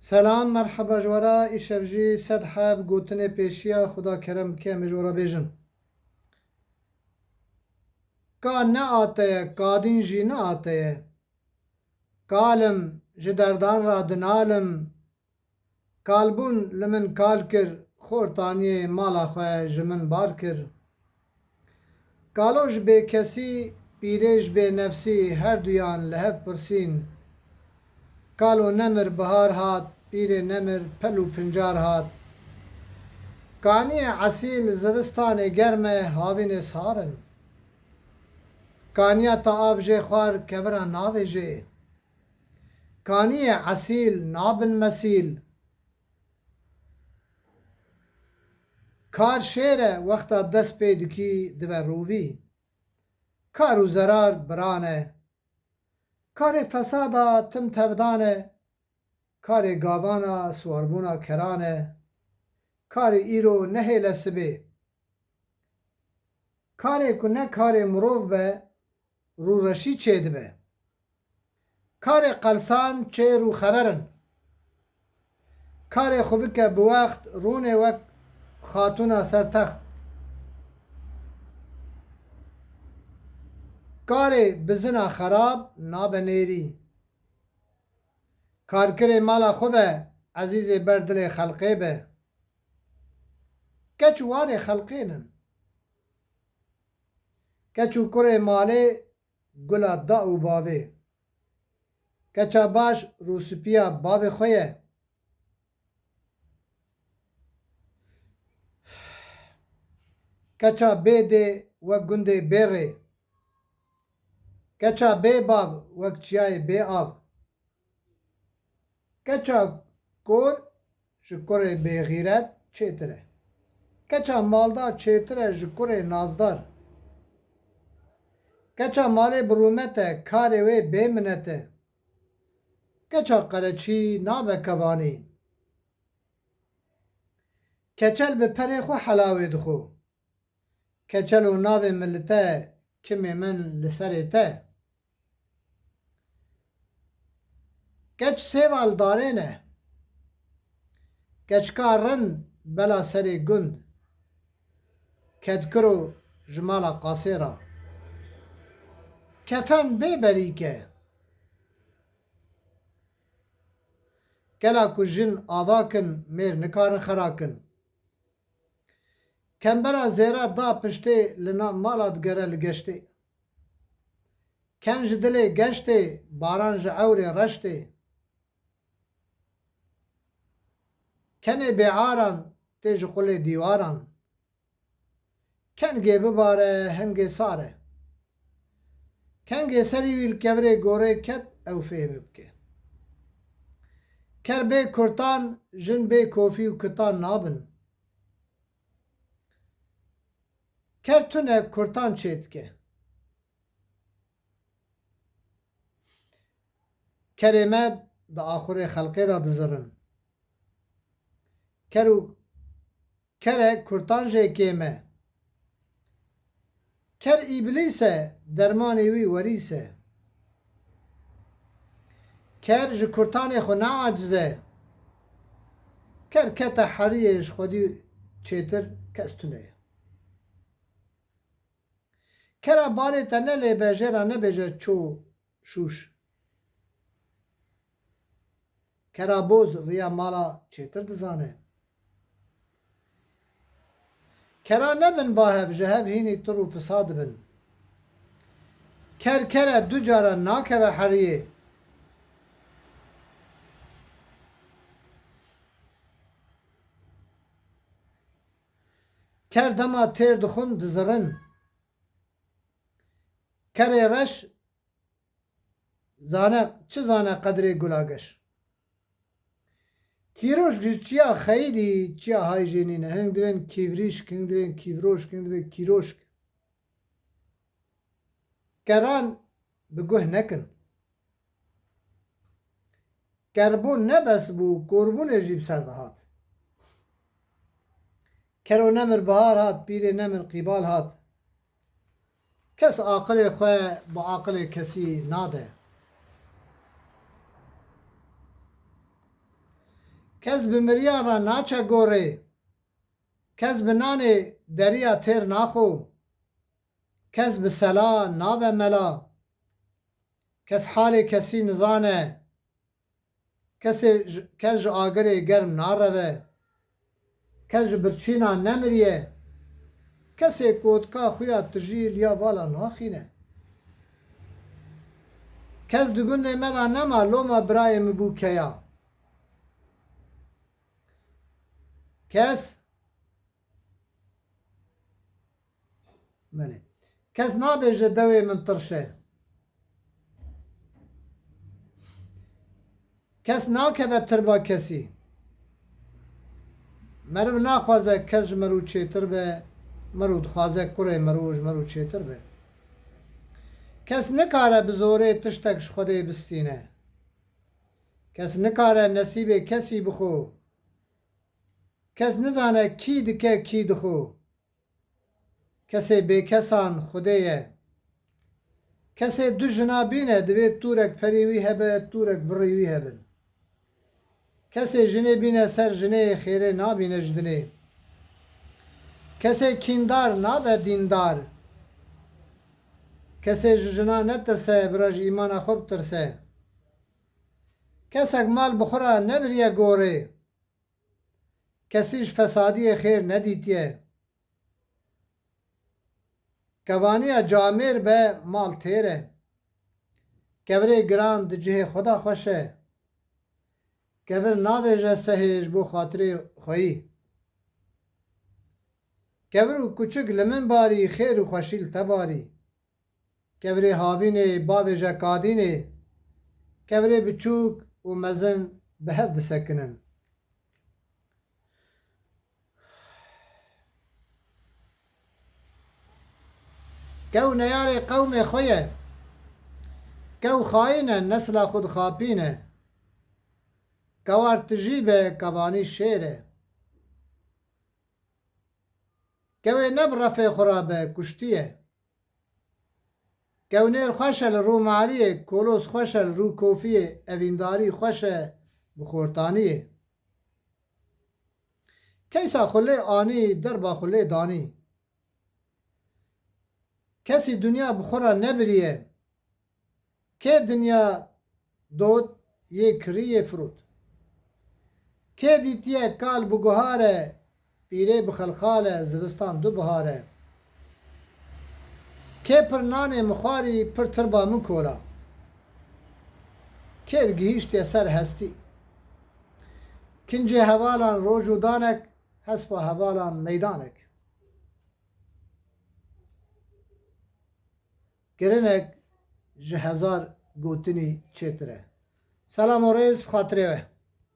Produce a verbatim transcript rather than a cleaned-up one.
Selam, merheba ji we re. Îşev jî sed heb gotinê pêşiya Xuda kerem bike, em ê ji we re bêjin. Ka ne ateye, kadîn jî ne ateye. Kalim, ji derdan re dinalim. Kalbûn li min kal kir, xortaniyê mala xwe ji min bar kir. Kalo ji bêkesî, pîrê ji bênefsî, her duyan li hev pirsîn. Kalo nemir bihar hat, pîrê nemir pel û pincar hat. Kaniyê esîl zivistanê germ e, havînê sar in. Kaniya te av jê xwar, kevira navêjê. Kaniyê esîl nabin mesîl. Kar şêr e, wexta dest pê dikî dibe rûvî. Kar û zerar biran e. Karê fesada tim tevdan e. Karê gavana siwarbûna keran e. Karê îro nehêle sibê. Karê ku ne karê mirov be, rûreşî çêdibe. Karê qelsan çêr û xeber in. Karê xwe bike bi wext, rûnê wek xatûna ser text. Karê bizina xerab nabe nêrî. Karkirê mala xwe be, ezîzê ber dilê xelqê be. Keç û warê xelqê nin. Keç û kurê malê gula da û bavê. Keça baş rûspiya bavê xwe ye. Keça bê dê wek gundê bê rê. Keça bê bav wek çiyayê bê av. Keça kor ji kurê bêxîret çêtir e. Keça maldar çêtir e ji kurê nazdar. Keça malê bi rûmet e, karê wê bê minet e. Keça qereçî nabe kevanî. Keçel bi perê xwe helawê dixwe. Keçelo navê min li te, kimê min li serê te. Keç sêva li darê ne. Keçka rind bela serê gund. Kedkiro ji mala qasê re. Kefen bê berîk e. Kela ku jin ava kin, mêr nikarin xera kin. Kembera zêra da piştê, li nav mala digere li geştê. Ken ji dilê geştê, baran ji ewrê reştê. Kenê bêaran tê ji qulê dîwaran. Kengê bibare, hingê sar e. Kengê serî wî li kevirê gorê ket, ew fêhmî bike. Ker bê kurtan, jin bê kofî û kitan nabin. Ker tune kurtan çêdike. Kerê me di axurê xelqê de dizirin. Ker û kere kurtan jê kêm e. Ker îblîs e, dermanê wî werîs e. Ker ji kurtanê xwe neaciz e. Ker kete heriyê, ji xwedî çêtir kes tune ye. Kera balê te nelêbe, jê re nebêje ço şûş. Kera boz riya mala çêtir dizane. Kera nebin ba hev, ji hev hînî tir û fisa dibin. Ker ker e, du cara nakeve heriyê. Ker dema têr dixwin dizirin. Kerê reş zane, çi zane qedrê gulageş. Kîroşk ji çiya xeyidî, çiya hay jê nîne. Hing divên kîvrîşk, hing divên kîvroşk, hing divên kîroşk. Keran bi guh nekin. Kerbûn ne bes bû, korbûnê jî bi ser dihat. Kero nemir bihar hat, pîrê nemir qîbal hat. Kes aqilê xwe bi aqilê kesî nade. Kes bi miriyan re naçe gorê. Kes bi nanê deriya têr naxo. Kes bi sela nabe mela. Kes halê kesî nizane. Kesê ji, kes ji agirê germ nareve. Kes ji birçîna nemiriye. Kesê kotka xuya tijî liya vala naxîne. Kes di gundê me de nema loma birayê min bû keya. Kes Belê. Kes nabêje dewê min tirş e. Kes nakeve tirba kesî. Meriv naxwaze kes ji meriv çêtir be, meriv dixwaze kurê meriv ji meriv çêtir be. Kes nikare bi zorê tiştek ji Xwedê bistîne. Kes nikare nesîbê kesî bixwe. Kes nizane kî dike kî dixwe. Kesê bêkesan Xwedê ye. Kesê du jina bîne, divê tûrek perê wî hebe, tûrek virê wî hebin. Kesê jinê bîne ser jinê, xêrê nabîne ji dinê. Kesê kîndar nabe dîndar. Kesê ji jina netirse, bira ji îmana xwe bitirse. Kesek mal bi xwe re nebiriye gorê. Kesî ji fesadiyê xêr nedîtiye. Kevaniya camêr be mal têr e. Kevirê giran di cihê xwe de xweş e. Kevir navêje sehê ji bo xatirê xweyî. Kevir û kuçik li min barî, xêr û xweşî li te barî. Kevirê havînê, bavêje kadînê, kevirê biçûk û mezin bi hev disekinin. Kew neyarê qewmê xwe ye, kew xayîn e, nesla xwe dixapîne. Kewar tijî be, kevanî şêr e. Kewê ne bi refê xwe re be, kuştî ye. Kewnêr xweş e li rû mariyê, kolos xweş e li rû kofiyê, evîndarî xweş e bi xortaniyê. Keysa xwe lê anî, derba xwe lê danî. Kesî dinya bi xwe re nebiriye. Kê dinya dot, yê kirî, yê firot? Kê dîtiye kal bi guhar e, pîrê bi xelxal e, zivistan du bihar e? Kê pir nanê min xwarî, pir tirba min kola? Kê gihîştiye ser hestî? Kincê hevalan roj û danek, hespa hevalan meydanek. Kirinek ji hezar gotinî çêtir e. Selam û rêz bi xatirê we.